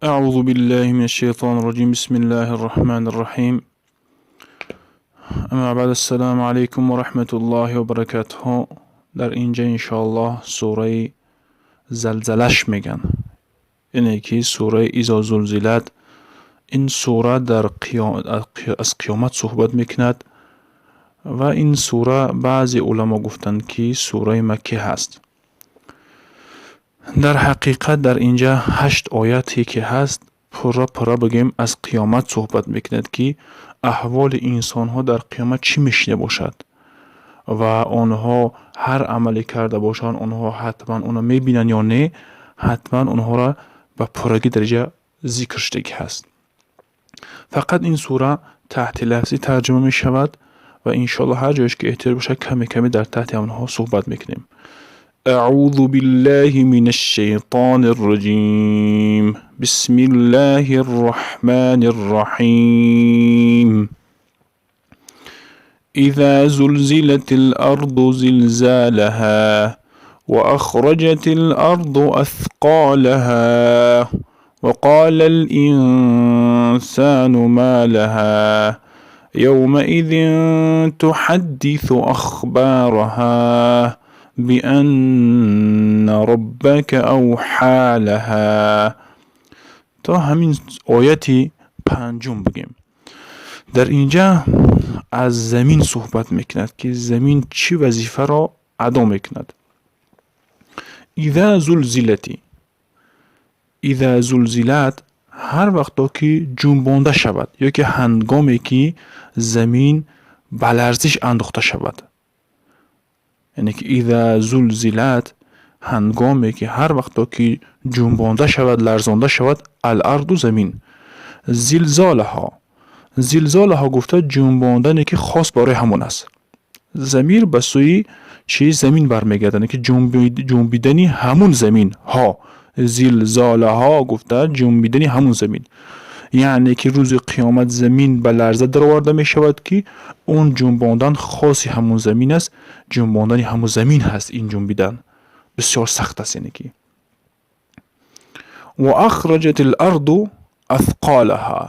أعوذ بالله من الشيطان الرجيم. بسم الله الرحمن الرحيم. أما بعد، السلام عليكم ورحمة الله وبركاته. Дар инҷа, иншоаллоҳ, сураи Залзалаш меган, ине ки сураи Изо зулзилат. Ин сура дар аз қиёмат суҳбат мекунад ва ин сура, баъзе уламо гуфтанд, ки сураи маккӣ ҳаст. Дар ҳақиқат, дар инҷа ҳашт ояте ки ҳаст, пурра пурра бигӯем, аз қиёмат суҳбат мекунад, ки аҳволи инсонҳо дар қиёмат чӣ мешида бошад ва онҳо ҳар амале карда бошанд, онҳо ҳатман онро мебинанд ё не. Ҳатман онҳоро ба пуррагӣ дараҷа зикр шудагӣ ҳаст. Фақат ин сура таҳти лафзӣ тарҷума мешавад ва, иншоаллоҳ, ҳар ҷоеш ки эҳтиёҷ бошад, каме каме дар таҳти онҳо суҳбат мекунем. أعوذ بالله من الشيطان الرجيم. بسم الله الرحمن الرحيم. إذا زلزلت الأرض زلزالها وأخرجت الأرض أثقالها وقال الإنسان ما لها يومئذ تحدث أخبارها بأن ربك أوحى لها. То ҳамин ояти панҷум бигем. Дар инҷа аз замин суҳбат мекунад, ки замин чӣ вазифаро адо мекунад. Иза зулзилати, иза зулзилат, ҳар вақто ки ҷунбонда шавад ё ки ҳангоме ки замин ба ларзиш андохта шавад, яъне ки иза зулзилат, ҳангоме ки, ҳар вақто ки ҷунбонда шавад, ларзонда шавад, аларду, замин, зилзолаҳо. Зилзолаҳо гуфта, ҷунбондане ки хос барои ҳамон аст. Замир ба сӯи чи замин бармегардад, ки ҷунбидани ҳамун замин ҳо. Зилзолаҳо гуфта, ҷунбидани ҳамун замин, яъне ки рӯзи қиёмат замин ба ларза дароварда мешавад, ки он ҷунбондан хоси ҳамун замин аст, ҷунбондани ҳамун замин ҳаст. Ин ҷунбидан бисёр сахт аст, яъне ки ва ахраҷат ларду асқолаҳа,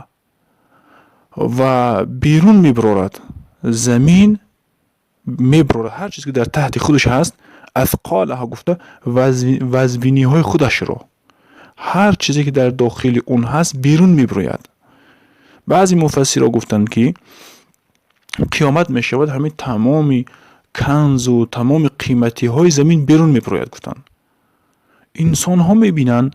ва берун мебарорад, замин мебарорад ҳар чиз ки дар таҳти худаш ҳаст. Асқолаҳа гуфта, вазвиниҳои худашро, ҳар чизе ки дар дохили он ҳаст, берун мебирояд. Баъзе муфассирро гуфтанд, ки қиёмат мешавад, ҳамин тамоми канзу тамоми қиматиҳои замин берун мебирояд, гуфтанд. Инсонҳо мебинанд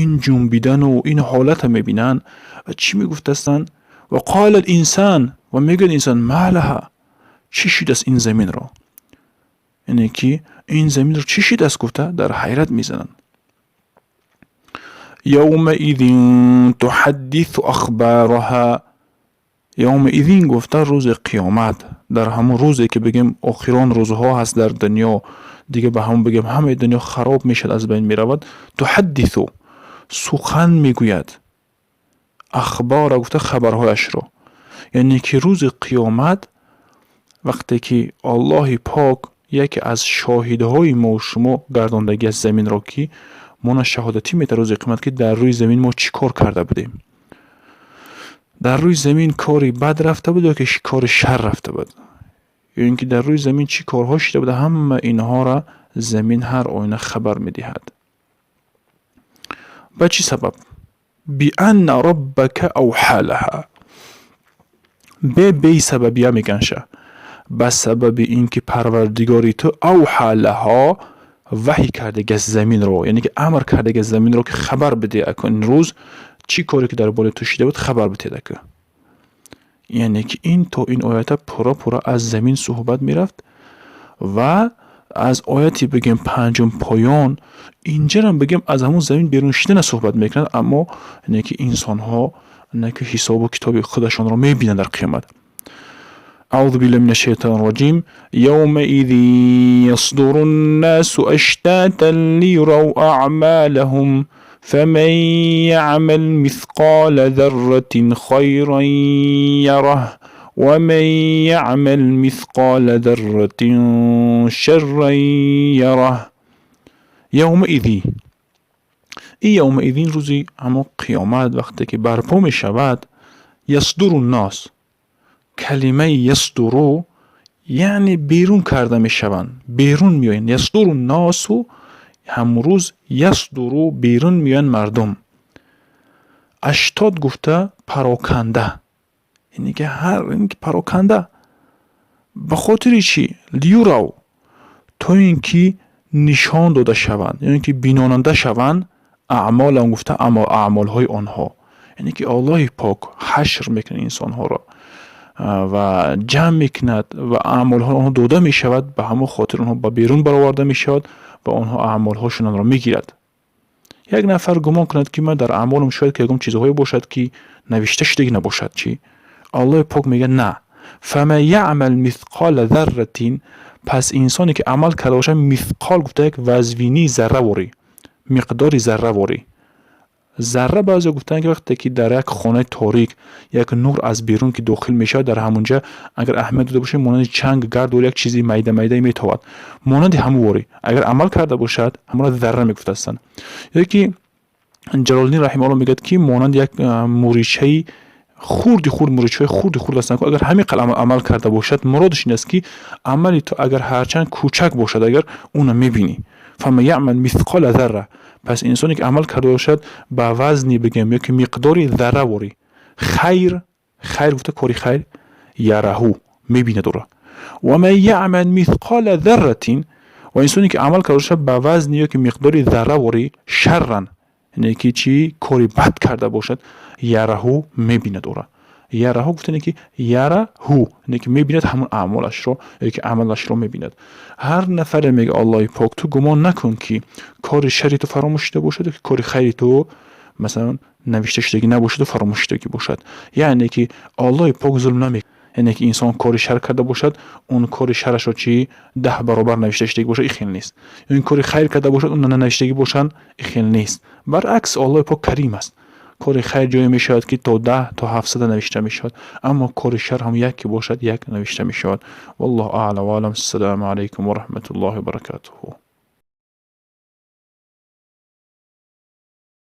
ин ҷунбидану ин ҳолата мебинанд ва чӣ мегуфтастанд? Ва қола линсан, ва мегӯяд инсон, ма лаҳа, чӣ шудааст ин заминро, яъне ки ин заминро чӣ шудааст, гуфта дар ҳайрат мезананд. Йавмаизин туҳаддису ахбораҳа. Йавмаизин гуфта, рӯзи қиёмат, дар ҳамон рӯзе ки бигем охирон рӯзҳо ҳаст дар дунё, дига ба ҳамон бигем, ҳамаи дунё хароб мешавад, аз байн меравад. Туҳаддису, сухан мегӯяд, ахбора гуфта, хабарҳояшро, яъне ки рӯзи қиёмат, вақте ки Аллоҳи пок яке аз шоҳидҳои мо шумо гардондагӣ аст заминро, ки мона шаҳодатӣ медиҳад рӯзи қиёмат, ки дар рӯи замин мо чӣ кор карда будем, дар рӯи замин кори бад рафта буд ё ки кори шар рафта буд, ё ин ки дар рӯи замин чӣ корҳо шуда буда. Ҳама инҳоро замин ҳар оина хабар медиҳад. Ба чӣ сабаб? Бианна роббака авҳа лаҳа. Бе сабабия меганша, ба сабаби ин ки Парвардигори ту авҳа лаҳо, ваҳй кардагиаст заминро, яъне ки амр кардагиаст заминро, ки хабар бидеҳ аку, ин рӯз чӣ коре ки дар бораи ту шида буд, хабар бидиҳед аку. Яъне ки ин то ин оята пурра пурра аз замин суҳбат мерафт ва аз ояти бигем панҷум поён инҷарам бигем, аз ҳамун замин берун шидана суҳбат мекунад. Аммо яъне ки инсонҳо не ки ҳисобу китоби худашонро мебинанд дар қиёмат. أعوذ بالله من الشيطان الرجيم. يومئذ يصدر الناس أشتاتا ليروا أعمالهم فمن يعمل مثقال ذرة خيرا يره ومن يعمل مثقال ذرة شرا يره. يومئذ. Ин يومئذ, рӯзи ҳамон қиёмат, вақте ки барпо мешавад. يصدر الناس, калимаи يصدر яъне берун карда мешаванд, берун меоянд. يصدر الناس, ҳамон рӯз يصدر, берун меоянд мардум. أشتاتا гуфта пароканда, яъне ки ҳар ки пароканда. Ба хотири чӣ? ليروا, то ин ки нишон дода шаванд ё ин ки бинонанда шаванд. أعمالهم гуфта аъмолҳои онҳо, яъне ки Аллоҳи Пок ҳашр мекунад инсонҳоро ва ҷамъ мекунад ва аъмолҳои онҳо дода мешавад. Ба ҳамон хотир онҳо ба берун бароварда мешавад ва онҳо аъмолҳошонро мегирад. Як нафар гумон кунад, ки ман дар аъмолам шояд ки ягон чизҳое бошад, ки навишта шудагӣ набошад, чӣ? Аллоҳи Пок мегӯяд: на. فمن يعمل مثقال ذرة, пас инсоне ки амал карда бошад, مثقال гуфта як вазвинии зарраворӣ, миқдори зарраворӣ. Зарра, баъзео гуфтанд, ки вақте ки дар як хонаи торик як нур аз берун ки дохил мешавад, дар ҳамонҷа агар аҳамият дода бошем, монанди чанг, гардвори як чизи майда майдае метовад, монанди ҳамон ворӣ агар амал карда бошад, ҳамонро зарра мегуфтастанд. Ё ки Ҷалолиддин раҳимаулло мегӯяд, ки монанди як муричаи хурди хурд, муричаҳои хурди хурд ҳастанд, агар ҳамин қадр амал карда бошад, муродаш ин аст, ки амали ту агар ҳарчанд кӯчак бошад, агар уна мебинӣ. فمن يعمل مثقال ذرة, пас инсоне ки амал карда бошад ба вазни, бигем, ё ки миқдори зарраворӣ хайр, хайр гуфта кори хайр, يره, мебинад ӯро. ومن يعمل مثقال ذرة, ва инсоне ки амал карда бошад ба вазни ё ки миқдори зарраворӣ شرا, яъне ки чӣ, кори бад карда бошад, يره, мебинад ӯро. يره гуфтане ки يره, яъне ки мебинад ҳамон аъмолашро ё ки амалашро мебинад. Ҳар нафаре, мега Аллоҳи Пок, ту гумон накун, ки кори шарри ту фаромӯш шуда бошад ё ки кори хайри ту масалан навишта шудагӣ набошаду фаромӯш шудагӣ бошад. Яъне ки Аллоҳи Пок зулм намекунад, яъне ки инсон кори шар карда бошад, он кори шарашро чӣ, 10 баробар навишта шудагӣ бошад, ин хел нест. Ё ин кори хайр карда бошад, он нанавиштагӣ бошанд, ин хел нест. Баръакс, Аллоҳи Пок карим аст. Кори хайр ҷое мешавад, ки то 10 то 700 навишта мешавад, аммо кори шар ҳам як ки бошад, як навишта мешавад. والله أعلى وأعلم. السلام عليكم ورحمة الله وبركاته.